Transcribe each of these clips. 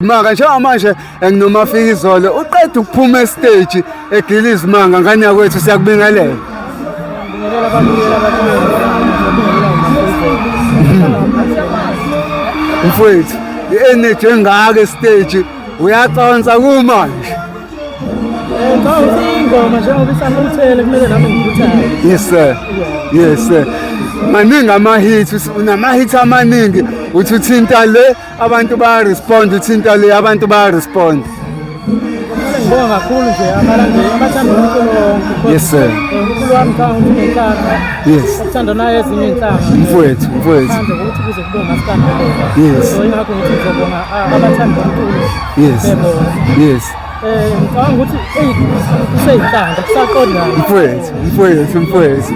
Manga njengamanje nginoMafikizolo uqeda ukuphuma estage egila izimanga ngane yakwethu, siyakubingelela. Ngibingelela ababukeli abaningi. Mfowethu, i-energy engaka estage, uyaconsa kumanje. Ngicabanga ukuthi ingoma njengoba isanuthele kumele nami ngikhuthale. Yes sir. Yes sir. Maningi ama-hits, unama-hits amaningi, uthi uthinta le, abantu baya-respond, uthinta le, abantu baya-respond. Ngibonga kakhulu nje abalandeli abathanda umculo wonke. Yes sir. Umculo wami ngicabanga ukuthi unenhlanga. Okuthanda nayo ezinye iy'nhlanga. Mfowethu, mfowethu. Ngithanda ukuthi kuze kube umaskandi kuphela. So yingakho ngithi ngizobonga abathanda umculo. Bebona. Ngicabanga ukuthi eyi kuseyinhlanga kusaqondana. Mfowethu, mfowethu, mfowethu.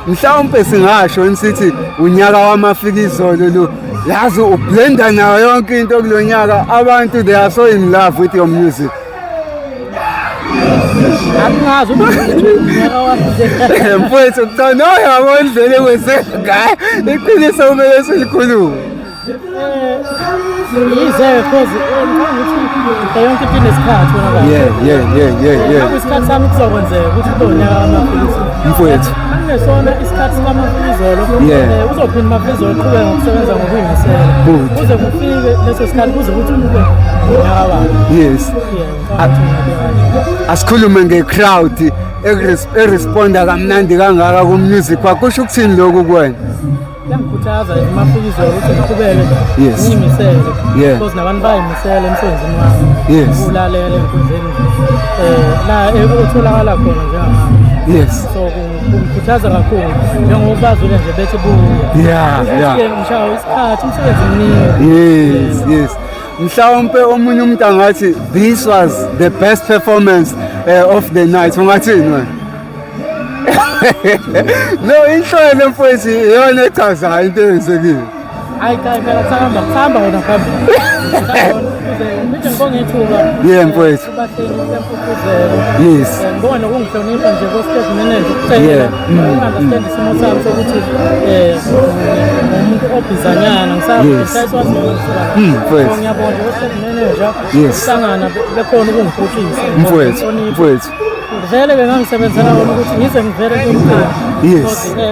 Mhlawumpe singasho sithi unyaka waMafikizolo lo. Yazi ublenda nayo yonke into kulo nyaka, abantu they are so in love with your music. Angazi ukuthi unyaka wami. Mfowethu, cha no, yabo indlela ekwenze ngayo. Iqiniso kumele silikhulume. Yize cause ngicabanga ukuthi yonke into inesikhathi wena kahle. Ngabe isikhathi sami kuzokwenzeka ukuthi kube unyaka kaMafikizolo. Mfowethu. Kungesona isikhathi sikaMafikizolo. Uzophinda uMafikizolo uqhubeke ngokusebenza ngokuyimisela. Good. Kuze kufike leso sikhathi, kuze ukuthi kube unyaka wakhe. Yeah, ngicabanga ukuthi ngingabeka kanje. Asikhulume nge-crowd eresponda kamnandi kangaka ku-music wakho. Kusho ukuthini lokhu kuwena? Kuyangikhuthaza uMafikizolo ukuthi ngiqhubeke ngiyimisele. Because nabantu bayimisele emsebenzini wami. Ulalela enkundleni la otholakala khona njengamanje. So kungikhuthaza kakhulu njengoba bazwile nje bethi buya. Ngishaya isikhathi, umsebenzi mningi. Yes. Mhlawumpe omunye umuntu angathi this was the best performance of the night. Ungathini wena? No, inhlelo mfowethu iyona echazayo into eyenzekile. Hayi cha, impela kusahamba, kusahamba kona phambili. Ngide ngibonge ithuba. Yeah, mfowethu. Kubahleli beMpucuzeko. Ngibonga nokungihlonipha nje ko-stage manager ukucela uku-understand isimo sami sokuthi umuntu obhizanyana ngisayiswazi ukusuka. Mfowethu. Ngiyabonga nje ko-stage manager. Ukuhlangana bekhona ukungiphuthisa. Mfowethu, mfowethu. Vele bengangisebenzela wona ukuthi ngize ngivele kumcimbi.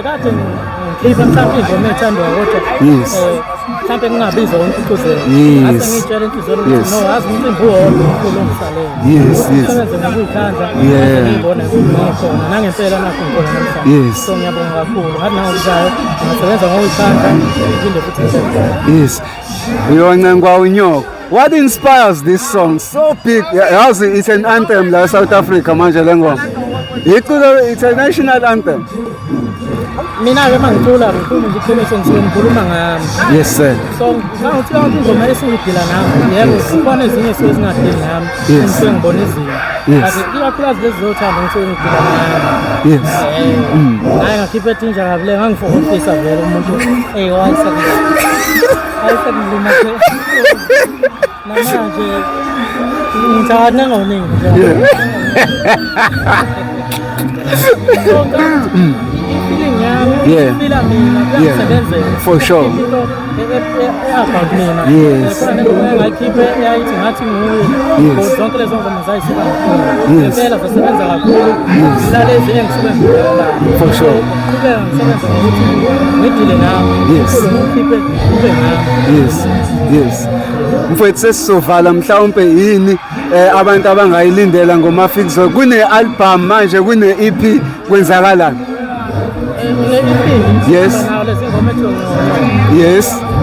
Kade ngikhipha mhlawumbe ingoma ethandwayo kodwa mhlawumbe ngingabizwa uMpucuzeko. Ngase ngiyitshela enhliziyweni ukuthi no, yazi umcimbi uwodwa omkhulu ongisalele. Ngisebenze ngokuyikhandla, ngiyibone ngikhona nangempela nakho ngikhona namhlanje. So ngiyabonga kakhulu. Ngathi nangokuzayo ngingasebenza ngokuyikhandla ngiphinde futhi ngisebenze. Yes. Uyoncengwa unyoko. What inspires this song so big? Yazi it's an anthem la South Africa manje le ngoma. Iculo, it's a national anthem. Mina-ke uma ngicula ngikhuluma nje iqiniso, ngisuke ngikhuluma ngami. Yes sir. So ngicabanga ukuthi yonke ingoma esuke idila nami, yebo zikhona ezinye esuke zingadili nami, ngisuke ngibona izinto. But ikakhulukazi lezi zothando ngisuke ngidila nami. Hayi ngakhipha ethi nje ngakule ngangifokofisa vele umuntu wayesekulima namanje ngithanda ngoningi nje. Feeling yami, feel mina, kuyasebenzela. For sure. Into about mina. Khona nengoma engayikhiphe eyayithi ngathi nguye. Zonke lezo ngoma zayisuka kakhulu. Ngempela zasebenza kakhulu. Lalezi engisuke ngidlala. For sure. Qhubeka ngisebenza ngokuthi ngidile nawe. Ngikhiphe ube nawe. Yes. Yes. Mfowethu, sesizovala, mhlawumbe yini abantu abangayilindela ngoMafikizolo? Kune album manje, kune EP, kwenzakalani? Ne-EP. Yes. Nawo lezi ngoma ethi ngcono.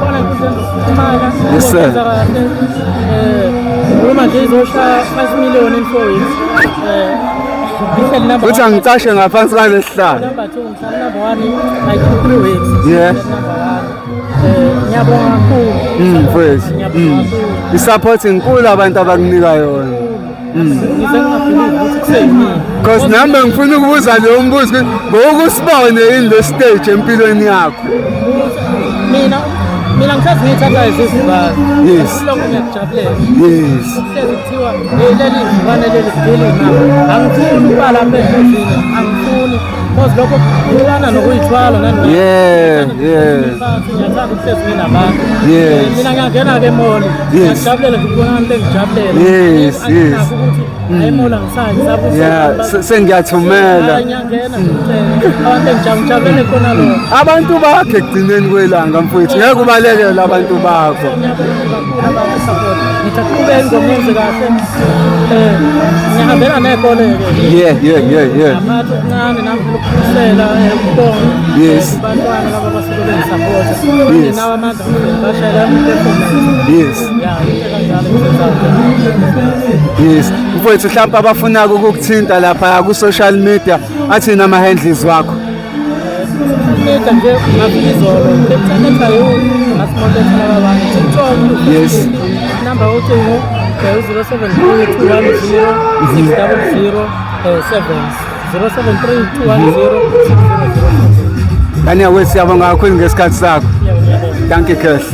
Khona inkundla zokuxhumana. Yes, sir. Kwenza kahle. Ngikhuluma nje izoshaya 5 million in 4 weeks. Ihleli number Uthi one. angicashe ngaphansi kwalesihlalo. Number 2, ngihlala number 1 like 3 weeks. Number 1. Ngiyabonga kakhulu. Mfowethu. Ngiyabonga kakhulu. I-support inkulu abantu abakunika yona. Ngize ngingabelieve ukuthi kuseyimina. Because nami ngifuna ukubuza leyo mbuzo ukuthi bowukusibone yini le stage empilweni yakho? Mina Mina ngihlezi ngiyithatha izivukane. Lokho ngiyakujabulela. Kuhlezi kuthiwa hey, leli ivukane leli lidila imali. Angifuni ukuba lapha endlini, angifuni because lokho kufana nokuyithwala nani. Ngiyathanda ukuhlezi nginabantu. Mina ngiyangena-ke emoli. Ngiyakujabulela nje ukubona abantu bengijabulela. Anginakho ukuthi emoli angisayi ngisaba. Yeah, sengiyathumela. Ngiyangena nje abantu engijabulele khona lokho. Abantu bakho ekugcineni kwelanga mfowethu, ngeke ubalekele abantu bakho. Ngiyabonga kakhulu abantu support. Ngithi aqhubeke ingoma yenze kahle. Ngihambela ney'kole-ke. Ngaphathi okuncane nami ngifuna ukukhusela ukubonga kubantwana laba abasuke bengisapota. Nawo amandla bashayela i-performance. Ya, into kanjalo engizenzayo. Yes. Mfowethu, mhlawumbe abafuna ukukuthinta lapha ku social media, athini ama handles wakho? Media nje Mafikizolo, capital letter U, nga-small letter laba abanye. TikTok, number wocingo 073 210 600 7 073 210 6007. Kanye wethu, siyabonga kakhulu ngesikhathi sakho. Ngiyabonga. Thank you, Cash.